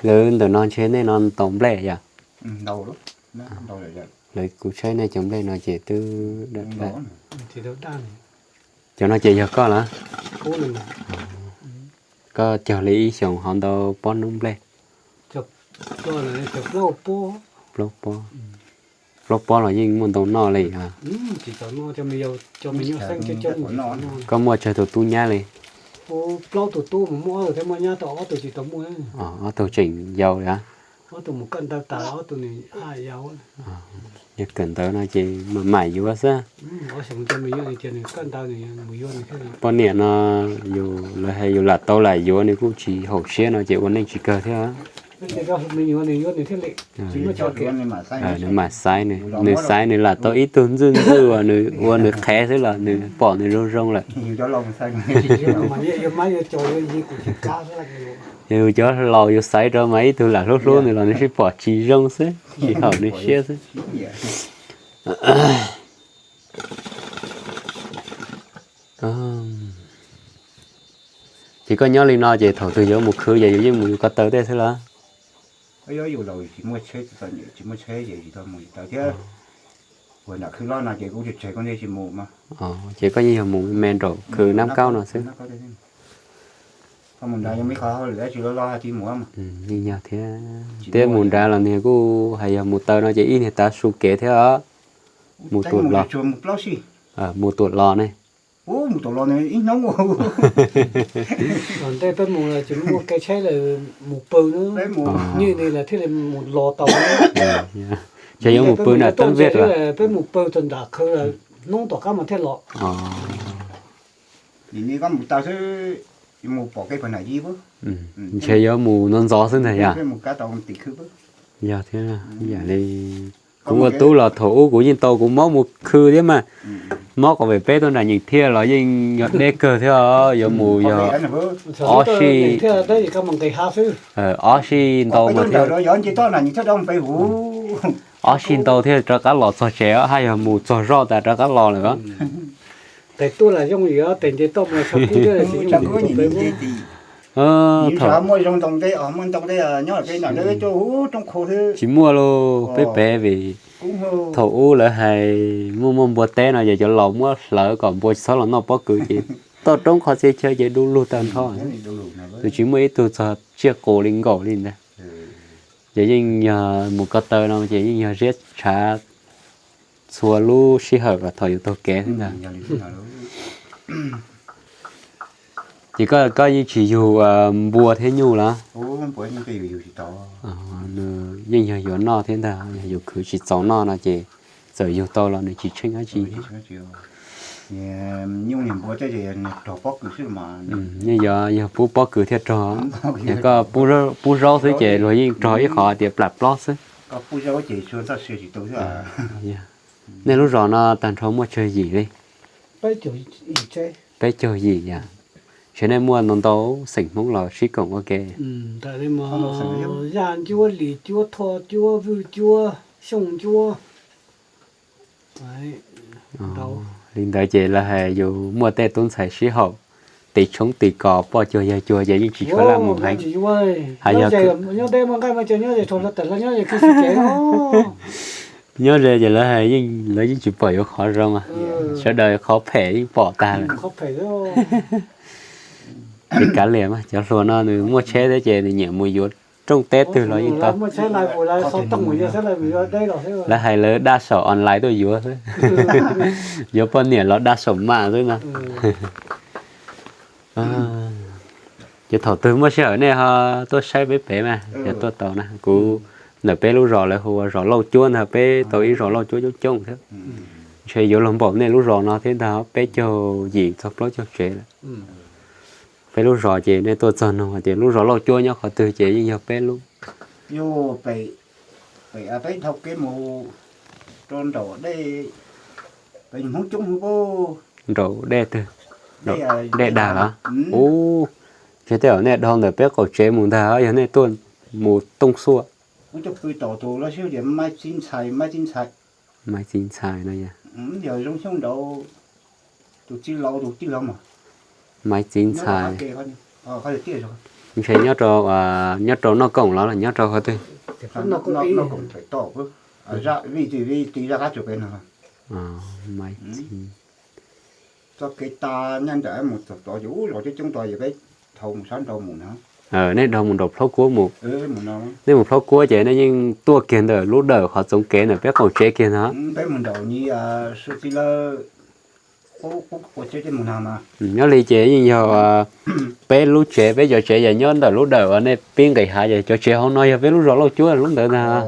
Lawv ntawm no ntshe nej no tau nplej yom? Lawv kuv saib nej cov nplej no ces twb daj daj. Cov no ces yog koj los? Koj cog li ib xyoos ho ntau pob nub nplej? Plaub pob. Plaub pob los yeej muaj ntau noj li. Koj muaj tsawg tus tub nyab li? Plaub tus tub mus muaj ob tug thiab muaj nyab tau ob tug tsis tau muaj. Ob tug tseem yau li. Yog kawm ntawv no ces mam mam yuav xwb. Poj niam no yus, lawv hais yus lam tau lam yuav nws kuj tsis haum siab no ces ua neej tsis kawg thiab. Nws mam xaiv, nws xaiv nws lam tau ib tug ntxwj ntxwj uas nws ua nws qhev xwb los nws pom nws zoo zoo lawm. Yus cov laus yus xaiv rau mas ib tug lam hlub hlub nws los nws sib pom tsis zoo xwb, tsis haum nws siab xwb. Ces koj nyob li no ces thaum twg yuav mus khwv ces yus yeej mus yus ko taw tej xwb los? Ces koj yeej yog mus me nraum khwv Nab Kaub no xwb. Yeej yog thiab. Thiab mus nrad los nws kuj hais yog mus taw no ces ib niag tav su kev thiab os. Mus tuam los, mus tuam los ne. Ntej peb mus tsis muaj kev tsheb lawm, mus pw na, nywj ni lawv thiaj li mus los tau. Ces yuav mus pw nram teeb viaj, peb mus pw txog nram khwv lawm, hnub tom qab mas thiaj los. Ntshe yuav mus ntxov ntxov xwb ntag yom. Yog thiab, ib yam li kuv ua tub los thaum ub kuv yeej tau kuv mob mus khwv thiab mas, mob qhov pem peb tuaj nram Nyeem Thiaj los yeej yog deb kawg thiab, yuav mus yog ob sij, ob sij ntau mas thiab, ob sij ntau thiaj rov qab los txog tsev, haj yog mus txog zoj tas rov qab los lawm. Tes tuaj los zoo, tes nce toj mus tshab kub thiab. Tsis muaj lauj, peb pem vim thaum ub lawv hais muaj muaj npua teb no ces cov laus muab hlawv kom npua tsis txhob los noj pob kws ces toj roob qhov txhia chaw ces du lug tag nrho. Tus tsis muaj ib tug txog tsiaj qus li nkaus li ntag. Ces yeej yog mus ko taw no ces yeej yog ziab tshav txhua lub sij hawm los thaum yus taug kev xwb ntag. Ces koj yeej tsis yug npua thiab nyuj los? Yeej yog yuav noj thiab ntag, yog yus khwv tsis txaus noj no ces txawm yug tau los nws tsis tsheej dab tsi. Yeej yog, yog pub pob kws thiaj rog, yog koj pub zaub xwb ces luag yeej rog ib qho tias plam plob xwb. Nej lub zos no tag nrho muaj tsawg yim li? Peb caug yim yom. Ntshe nej muaj ntau ntau xeem Hmoob los sib koom ua ke. Yaj Ncuab, Lis Cuab, Thoj Cuab, Vwj Cuab, Xyooj Cuab. Li ntawd ces lawv hais yus muaj tej tub ntxhais sib haum, tis tshoob tis kos poj cuag yawg cuag ces yeej tsis tshua laj mus heev. Nyob deb muaj nqaij muaj tsev nyob, nyob ze ces lawv hais yeej, lawv yeej tsis pom yuav qhov zoo, sawv daws qhov phem yeej pom tag lawm. Ces kav liam mas, cov hluas no nws muaj tsheb thiab ces nws nyiam mus yuav rooj teb twg los yeej tau. Lawv hais lawv daj saum online tuaj yuav xwb, yuav poj niam los daj saum mam xwb no. Ces thaum twg muaj sij hawm nej ho tuaj saib peb pem mas yog tuaj tau na. Kuv ntawm peb lub zos lawv hu ua zos Lauj Cuab ntag, peb tau ib zos Lauj Cuab coob coob thiab. Ntshe yuav luag npaum nej lub zos no thiab ntag, peb caug yim txog plaub caug tsev lawm. Peb lub zos ces nej tuaj txog nug tias lub zos Lauj Cuab nyob qhov twg ces yeej yog peb lub. Peb dhau kev mus rau nraum dej, peb Hmoob coob Hmoob nraum dej twg? Dej Dag los? Ub, ntshe tej zaum nej dhau ntawm peb qaum tsev mus ntag, yog nej tuaj mus Tooj Xuaj. Kuv coj pw tom tus lawv siab tias Maiv Txiv Ntxhais, Maiv Txiv Ntxhais. Maiv Txiv Ntxhais no yog zoo xyoob nraud, tus txiv laus tus tij laug mas. Maiv Txiv Ntxhais ntshe nyob rau, nyob rau Noj Koom los los nyob rau qhov twg? Noj Koom pem toj, vij ti vij ti zaj qab tsuas pem no. Maiv Txiv. Txoj kev tas nyob nram mus txog tod ces ub zos coob coob tod ces peb dhau mus sab nraud mus no. Nej dhau mus nraum Plhaub Kuab mus. Nej mus Plhaub Kuab ces nej yeej tuaj kiag ntawm lub dawm qhov txoov kev ntawm peb qaum tsev kiag ntag. Peb mus nraum ni, sua txiv lawv ua tsev mus no. Nyob li ces yeej yog peb lub tsev, peb cov tsev yog nyob ntawm lub dawm uas nej pib nqis hav ces cov tsev hauv no yog peb lub zos Lauj Cuab lub ntawd ntag.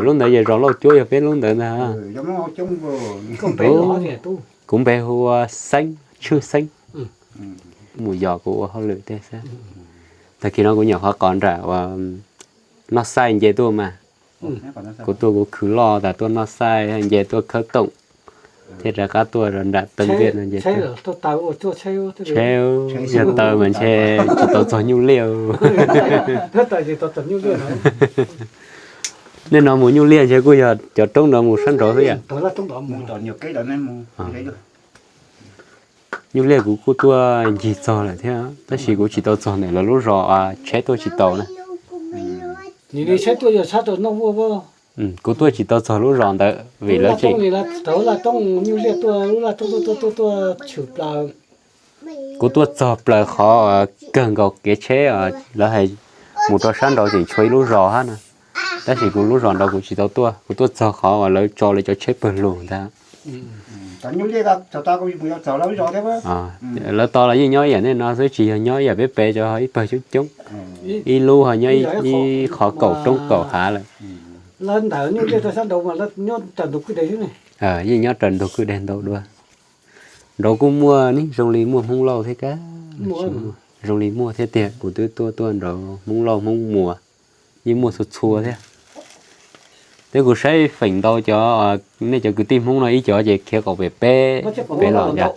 Lub ntawd yog zos Lauj Cuab yog peb lub ntawd ntag. Kuv npe hu ua Xeeb, Tshwj Xeeb. Mus yos kuv ua hauj lwm tej xwb. Tag kis no kuv nyuam qhuav qhov nram uas Noj Xaij nce tuaj mas, kuv tuaj kuv khwv loj tas tuaj Noj Xaij nce tuaj Khawb Toom, thiaj rov qab tuaj rau nram Teej Viaj no nce tuaj. Tsheb, yog taw mas ntshe tsis tau txog Nyuj Liaj. Nej no mus Nyuj Liaj ntshe kuj yog cov roob no mus sab nraud xwb yom. Mus tom nyuam kev lawm ne mus. Nyuj liaj kuv kuj tuaj ncig txog lawm thiab, tab sis kuv tsis tau txog ntawm lawv lub zos, tsheb tuaj tsis tau na. Nim no tsheb tuaj yog tsheb rau noj vuaj. Kuv tuaj tsis tau txog lub zos ntawd vim lawv tseem, laj roob, nyuj liaj tuaj lub laj roob tuaj tuaj tuaj tshwm plaws. Kuv tuaj txog plaws qhov kawg nkaus kev tsheb, lawv hais mus rau sab nraud tseem tshuav ib lub zos hab na. Tab sis kuv lub zos nraud kuv tsis tau tuaj, kuv tuaj txog qhov uas lawv tso lawv cov tsheb pawg lug ntag. Lawv tos los yeej nyob ib yam nej no xwb, tsis yog nyob ib yam peb pem cov ho ib pawg coob coob, ib lub ho nyob ib qhov kaum roob kaum hav lawm. Lawv ntawd nyuj liaj rau sab nraud mas nyob raws ntug kwj deg xwb ne. Yeej nyob raws ntug kwj deg ntau dua. Nraud kuj muaj ne, zoo li muaj Hmoob Lauj thiab kab, zoo li muaj thiab tiag, kuv twb tuaj tuaj nraud Hmoob Lauj Hmoob Muas yeej muaj txhua txhua thiab. Thiab kuv saib feem ntau cov, nej cov kwv tij Hmoob no ib cov ces khiav kaum pem peb, peb los yog.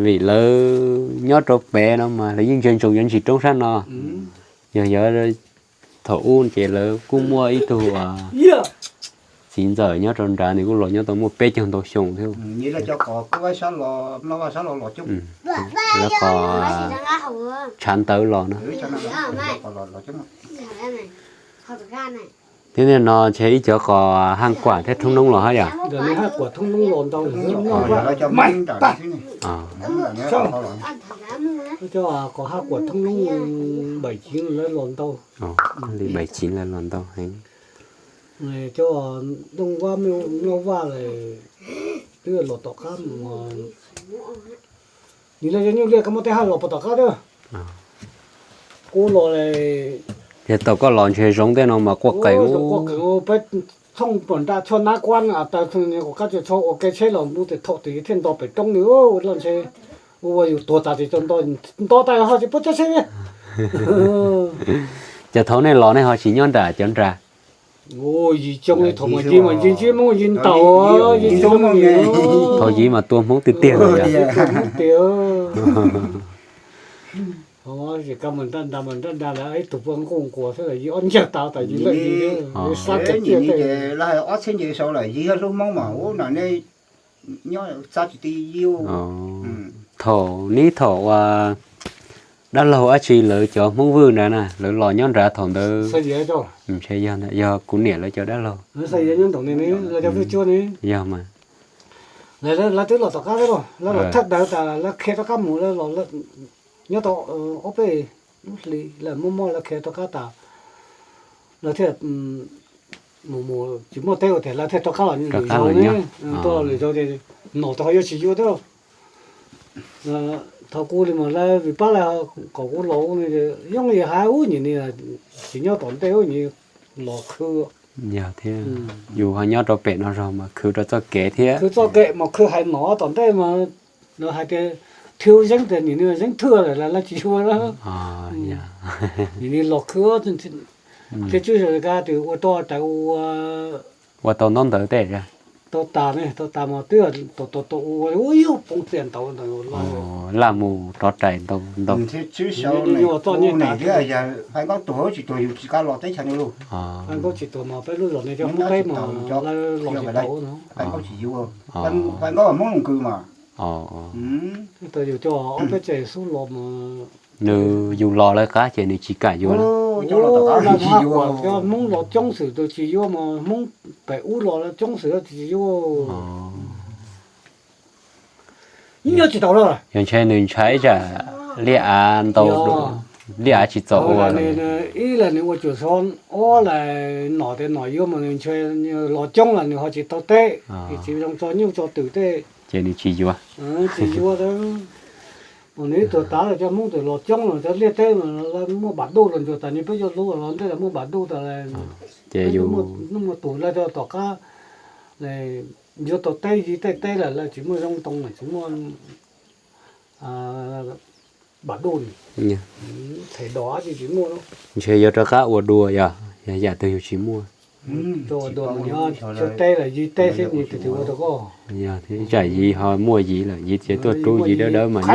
Vim lawv nyob rau pem no mas lawv yeej ntsia ntsoov yuav ntsis roob sab no. Yog yuav thaum ub ces lawv kuj muaj ib tug txiv ntxawm nyob rau nrad, nws kuj los nyob tau muaj peb caug ntau xyoo thiab. Lawv qos tshav ntawv los no. Thiab nej no ntshe ib cov qos Haj Kuam thiab Thoob Noob los hab yom? Haj Kuam Thoob Noob los ntau. Qos Haj Kuam Thoob Noob npaim civ lawv los ntau. Li npaim civ lawv los ntau heev. Cov Dooj Vaj, Mlooj Vaj lawm twb los tom qab. Nim no cov nyuj liaj koj muaj tej haj los puag tom qab thiab. Kuv los, yog thaum koj los ntshe zoov tej no mas quaj qees, quaj qees, peb thooj pom nraj tshuaj nab kuab taw, kom kab tsuas txhob ua kev tsheb los mus tes thaum twg thiaj nto pem roob ni, ua loj ntshe ua yus tuag tas ces tso nto, nto tas ho tsis puab tsheb li. Ces thaum nej los nej ho tsis nyob nram cov nrad? Yig coob li thaum mas yig mas yig ntsib Hmoob yig ntaus, yig coob li. Thaum yig mas tua Hmoob tiag tiag. Tiag. Ces kab mas nraj nra mas nraj nra lawm ib tug puag nquj nquas xwb los yig ob ncag tav tas yig lawm yig, sab tiag tiag. Lawv hais ob txhiab nce sau lawm yig hlub Hmoob mas ub no nej nyob txab tsis ti yig. Thaum neb thaum uas dab laug dab tsi lawv cov Hmoob Vwj nrad na lawv los nyob nrad thaum ntawd, ntshe yog kuv niam lawv cov dab laug. Yog mas. Lawv twb los tom qab, lawv los thaj dawv tas lawv khiav rov qab mus, nyob tau ob peb lub hli lawm muaj mob lawv khiav rov qab tas, lawv thiaj mus mus tsis muaj teb ua tiag lawv thiaj rov qab los lwm zaus ne. Tuaj los lwm zaus ces nom tas ho yuav tsis yuav thiab. Thaum kuv li mas lawv vim pab lawv kom kuv los ua yooj yim hais ub nyim ni tsis nyob tom ntej ub nyim los khwv. Yog thiab, yus ho nyob rau pem no zog mas khwv rau txoj kev thiab. Khwv txoj kev mas khwv hais nom tom ntej mas lawv hais tias thwj zeeb tias nyim ni zeeb thwj lawm lawv tsis yuav lawm. Nyim ni los khwv thiab tswb zos li kab tis ua rau tais ua, ua tau ntaub ntawv tej, tau tas ne, tau tas mas twb tau tau ua ua yug poob txias ntau ntawd laj mus rov rais ntau ntau. Txoj niag tas thiab yog Faiv Nkaub tuag tsis tuag yus tsis kam los teb chaws no lauj. Faiv Nkaub tsis tuag mas peb lub zos no cov Hmoob teb mas lawv los tsis tau no. Faiv Nkaub tsis yuav, Faiv Nkaub Hmoob Loos Kws mas. Tau yus coj ob peb tsev xub los mas nws yus los lawv qab ces nws tsis kam yuav. Cov Hmoob los coob xwm tus tsis yuav mas Hmoob pem ub los coob xwm tsis yuav. Nyob tsis tau lawm. Yog ntshe nws ntshai tsam liaj av ntau, liaj av tsis txaus ua. Ib lawm nws ua cuam xov, ob lawm nom tias nom yuav mas nws ntshe los coob lawm nws ho tsis tau teb, tsis zoo tso nyuj tso twm tej. Ces nws tsis yuav. Tsis yuav, nws ib tug tav lawm cov Hmoob twm los coob los cov liaj teb lawv muaj npam duj los ntsuag tas ni peb cov lub los ntej lawv muaj npam duj tas. Ces yus muaj tus lawv cov tom qab yuav tau teb yig tej teb lawm lawv tsis muaj zoo ntoo lawm tsis muaj npam duj ni. Them dos tsis muaj. Ntshe yuav rov qab ua dua yog, yog yam twg yus tsis muaj. Ua dua mas nyob teb lawm yig teb xwb ni tus twg ua rau koj. Yog ib tsam yig ho muaj yig lawm yig ces tuaj rub yig dawb dawb mas nyuaj.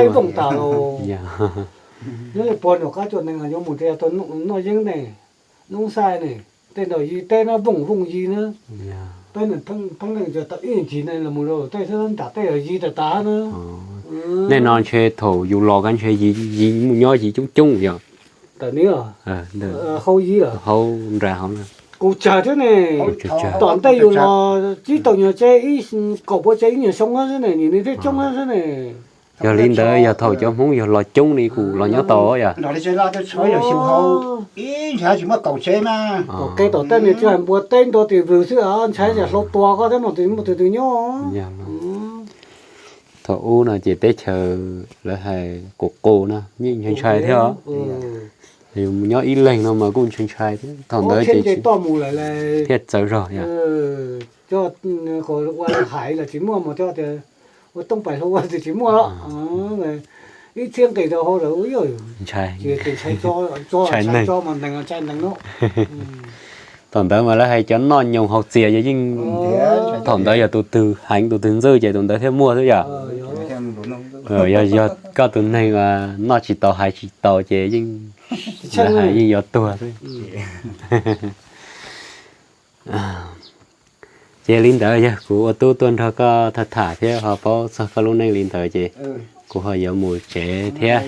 Nyob li puag nram qab tsuas nees yuav mus tias tau noj yeeb ne, noob xaij ne. Tej nram yig teb no vooj vooj yig na. Peb pheej leej tau ib yam ncig neeg los mus rau tej xwb, nram tej yog yig tas tas na. Nej no ntshe thaum yus los koj ntshe yig, yig mus nyob yig coob coob yom. Tawm ni, hau yig lawm, hau nra hauv na. Kuv tsawg thiab ne. Tom ntej yus los tsib tau nyuag tseb, kaum pua tseb ib nyuag xyoo xwb ne, nim no thiaj coob xwb ne. Yog li ntawd yog thaum cov Hmoob yog los coob li kuj los nyob tau yom. Tom kev tom tej ne tsis hais npua teb ntua tim vwm xwb, ntshai yam hlau tua koj thiab mas tus muaj tus twg nyob. Thaum ub no ces teb chaws lawv hais qus qus no yeej ntshai ntshai thiab os. Yus mus nyob ib leeg no mas kuj ntshai ntshai thiab. Thaum ntawd ces thiaj txawv zog yom. Ua hais los tsis muaj mas coj tias ua tooj pais hlau ua tsis muaj los ib txhiab nqis rau hauv lawm ua ntshai, ntshai neeg. Thaum ntawd mas lawv hais cov noj nyoos haus txias yog yeej, thaum ntawd yog tus twg heev tus twg ntxwj ces tus ntawd thiaj muaj xwb yom. Yog koj tus neeg noj tsis tau hais tsis tau ces yeej, lawv hais yeej yuav tuag xwb. Ces li ntawd yog kuv ua tub tuaj nrog koj tham tham thiab ho paub txog koj lub neej li ntawd ces kuv ho yuav mus tsev thiab.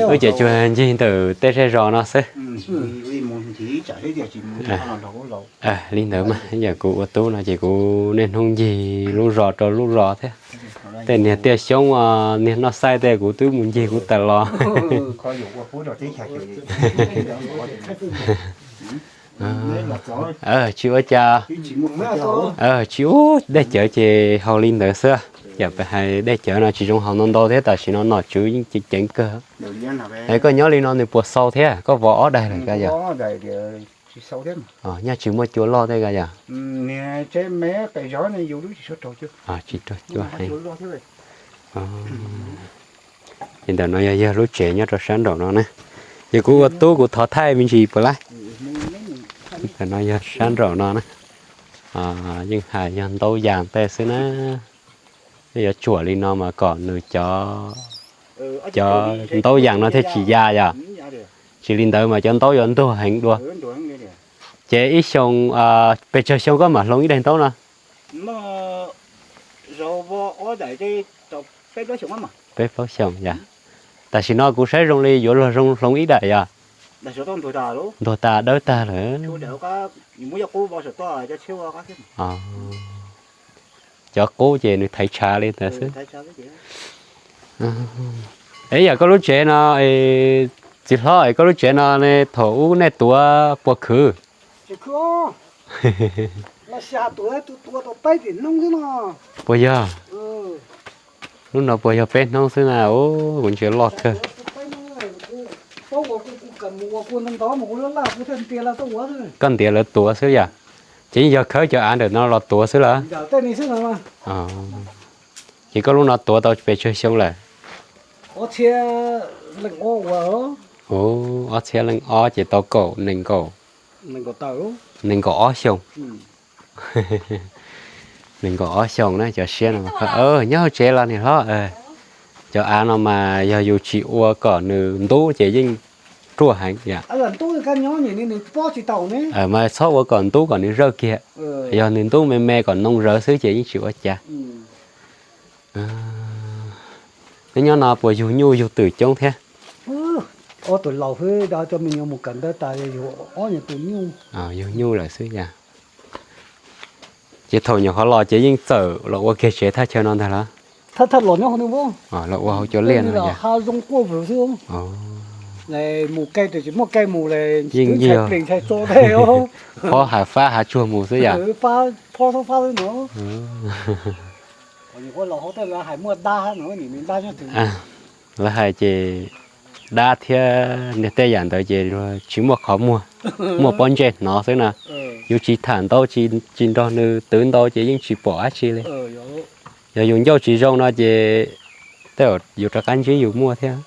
Wb ces tsuas ncig ntawm tej zej zos no xwb. Li ntawd mas yog kuv ua tub no ces kuv niaj hnub ncig lub zos rau lub zos thiab. Tej niag tiaj xyoob niag noj xaij tej kuv twb mus ncig kuv tas los. Tsis ua cas. Tsis ua, dej cawv ces haus li ntawd xwb. Yam peb hais dej cawv no tsis zoo haus ntau ntau thiab tam sim no nom tswv yeej ceev ceev kawg. Es koj nyob li no nws puas xau thiab, koj vov ob daim lawm koj yog? Nyaj tsis muaj cua loj tej koj yog? Tsis raug cua heev. Ces ntawm no yog yog lub tsev nyob rau sab nraum no na. Ces kuv ua tub kuv thov thaij me ntsis puas laib. Ntawm no yog sab nraum no na. Yeej hais yog ntaub yas tej xwb na. Yuav tsuam li no mas kom nws cov, cov ntaub yas no thiaj tsis ya yom. Tsis li ntawd mas cov ntaub yuav ntuag heev dua. Ces ib xyoo, pes tsawg xyoo koj mam hloov ib daim ntaub no? Peb plaub xyoos yom. Tam sim no kuv saib zoo li yuav luag zoo hloov ib daim yom. Ntuag tas dawb tag lawm. Cov qub ces nws thaiv tshav li ntawd xwb. Es yam koj lub tsev no, txiv hlob, koj lub tsev no ne thaum ub nej tuav puas khwv? Puas yog? Lub no puas yog peb hnub xwb na? Kuv ntsia loj kawg. Koj ntiav lawv tuav xwb yom? Ces yeej yog khawb cov av ntawm no los tuav xwb lawm? Ces koj lub no tuav tau pes tsawg xyoo lawm? Ob txhiab leej ob ces tau kaum nees nkaum, nees nkaum ob xyoo. Nees nkaum ob xyoo na cov siab no. Nyob hauv tsev los niam hlob, cov av no mas yog yus tsis ua kom nws ntub ces yeej ruaj heev yom. Mas txhob ua kom ntub kom nws zawj kiag. Yog nws ntub me me kom noo zawv xwb ces yeej tsis ua cas. Neb nyob no puas yug nyuj yug twm coob thiab? Ob tug laus xwb, cov me nyuam mus kawm ntawv tas yug ob nyuag tus nyuj. Yug nyuj lawm xwb yom. Ces thaum nyuam qhuav los ces yeej txawm los ua kiag tsev thaj chaw no ntag los? Thaj thaj los nyob hauv no, los ua hauv cua liaj no yom. Ha zoo quaj vwm xwb. Mus ke tes tsis muaj ke mus le, yeej ntshai plis ntshai tso thiab. Phob hav fab hav tsuag mus xwb yom. Phob fab fab xwb no. Lawv hais ces dab thiab niag tej yam ntawd ces luag tsis muaj qhov muag, muaj pob ntseg hnov xwb na. Yus tsis tham ntau, tsis nrog nws twv ntau ces yeej tsis pom dab tsi li. Yog yus ncauj tsis zoo no ces tej zaum yus rov qab ntsib yus muaj thiab.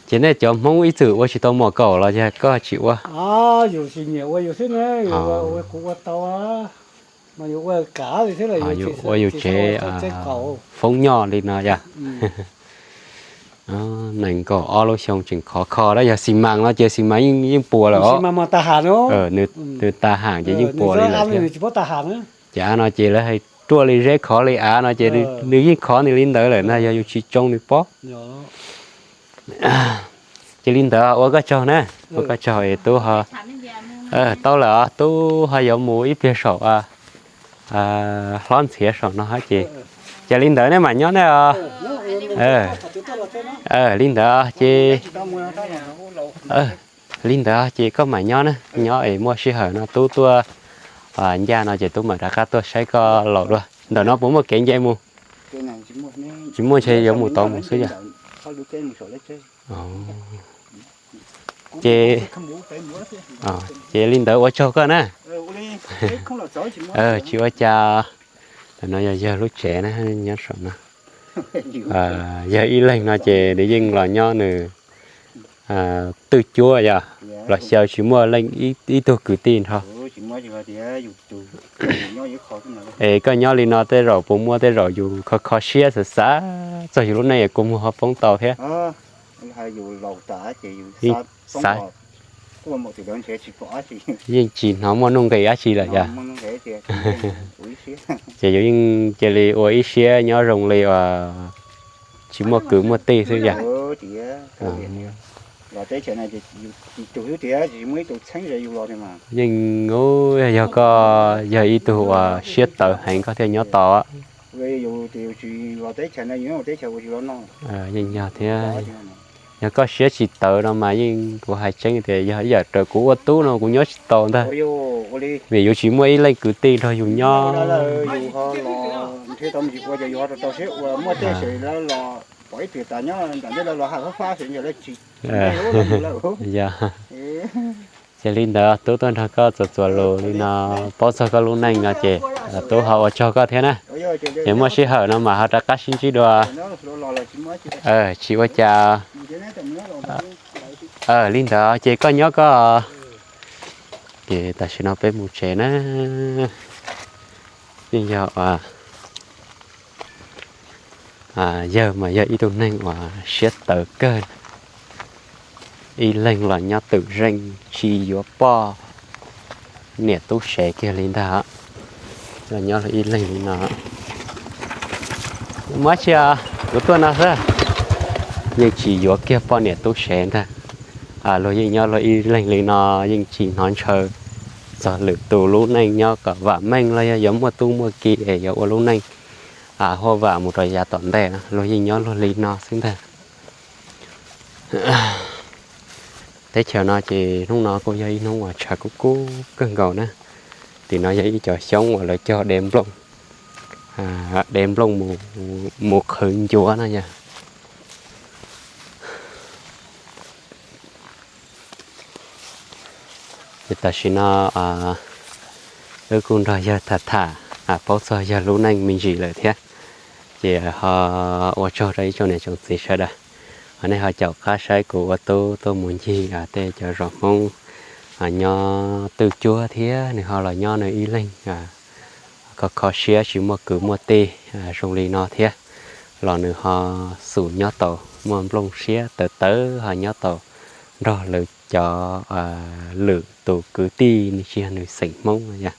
Ces nej cov Hmoob ib txwm ua tsis tau mom kaum los yog koj tsis ua? Yus ua yus tsev foob nyob li no yom. Nees nkaum ob lub xyoo tseem khov kho, yog xi mas no ces xi mas yeej puas lawm os. Nws tag ham ces yeej puas li lawm thiab. Ces av no ces lawv hais ruaj li zeb khov li av no ces nws yeej khov nws li ntawd lawm na, yog yus tsis tsoo nws pob. Ces li ntawd ua koj tsaug na, ua koj tsaug es tub ho tau lawm os, tub ho yuav mus ib pliag saum hlob ntxhiav saum no hab ces, ces li ntawd nej mam nyob nej os. Li ntawd ces, li ntawd ces koj mam nyob na, nyob es muaj sij hawm no tub tuaj ncaj no ces tub mam rov qab tuaj saib koj laus dua. Ntawm no puas muaj kev nce mus? Tsis muaj, ntshe yuav mus tod mus xwb yog. Ces, ces li ntawd ua tsaug koj na. Tsis ua cas. Ntawm no yog yawg lub tsev na, nyob saum no. Yog ib leeg no ces nws yeej los nyob nws twj cuab yog los xyaw tsis muaj leej ib tug kwv tij nrho. Es koj nyob li no tej zaum puas muaj tej zaum yus kho kho siab xav xav txog yus lub neej es kua muag ho poob tau thiab. Xav, yeej tsis hnov muaj nuj nqis dab tsi lawm yog. Ces yus yeej cia li ua ib siab nyob zoo li uas tsis muaj kwv muaj tij xwb yog. Yeej, yog koj yog ib tug uas siab tawv heev koj thiaj nyob tau. Yeej yog thiab. Yog koj siab tsis tawv no mas yeej kuv hais tseeb tias yog ib yam raws kuv ua tub no kuv nyob tsis tau ntag. Vim yus tsis muaj ib leej kwv tij nrog yus nyob. Yog, ces li ntawd tub tuaj nrog koj txuas txuas lus li no, paub txog koj lub neej no ces tub ho ua tsaug koj thiab na. Ces muaj sij hawm no mas ho rov qab sib ntsib dua. Tsis ua cas. Li ntawd ces koj nyob koj. Ces tam sim no peb mus tsev na. Yeej yog, yawg mas yog ib tug neeg uas siab tawv kawg, ib leeg los nyob twm zeej tsis yuav poj niam tub sev kiag li ntag. Los nyob ib leeg li no, muab tsis, kuv tuaj no xwb, yeej tsis yuav kiag poj niam tub sev ntag. Luag yeej nyob luag ib leeg li no, yeej tsis hnov ntshaw txog lwm tus lub neej nyob kom vam meej los yog yuav muaj tub muaj ki es yuav ua lub neej huaj vam mus rau yav tom ntej, luag yeej nyob luag li no xwb ntag. Teb chaws no ces hnub no kuj yog ib hnub uas tshav kub kub kawg nkaus na. Tim no yog ib cov xyoob uas lawv cog de nplooj, de nplooj mus qhwv ncuav no yog. Ces tam sim no wb kuj nrog yawg tham tham, paub txog yawg lub neej me ntsis lawm thiab. Ces ho ua tsaug rau ib tsoom niam tsoom txiv sawv daws, nej ho caum qab saib kuv ua tub tuaj mus ncig tej cov zos Hmoob nyob twj cuab thiab nws ho los nyob nws ib leeg, kho kho siab tsis muaj kwv muaj tij zoo li no thiab, los nws ho xum nyob tau, muaj nplooj siab tawv tawv ho nyob tau nrog lawv cov lwm tus kwv tij nws tsis yog nws xeem Hmoob yog,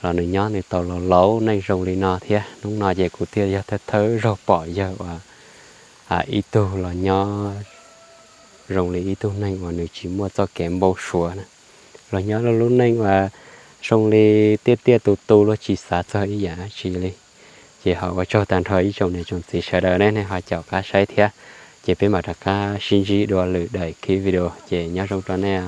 los nws nyob nws tau laus laus neej zoo li no thiab. Hnub no ces kuv thiaj yog thawj thawj zaug pom yawg uas ib tug los nyob zoo li ib tug neeg uas nws tsis muaj txoj kev npau suav na, los nyob lub neej uas zoo li tiaj tiaj tus tus luag tsis xav txog ib yam dab tsi li. Ces ho ua tsaug tag nrho ib tsoom niam tsoom txiv sawv daws ne, nej ho caum qab saib thiab. Ces peb mam rov qab sib ntsib dua lwm daim clip video, ces nyob zoo rau nej.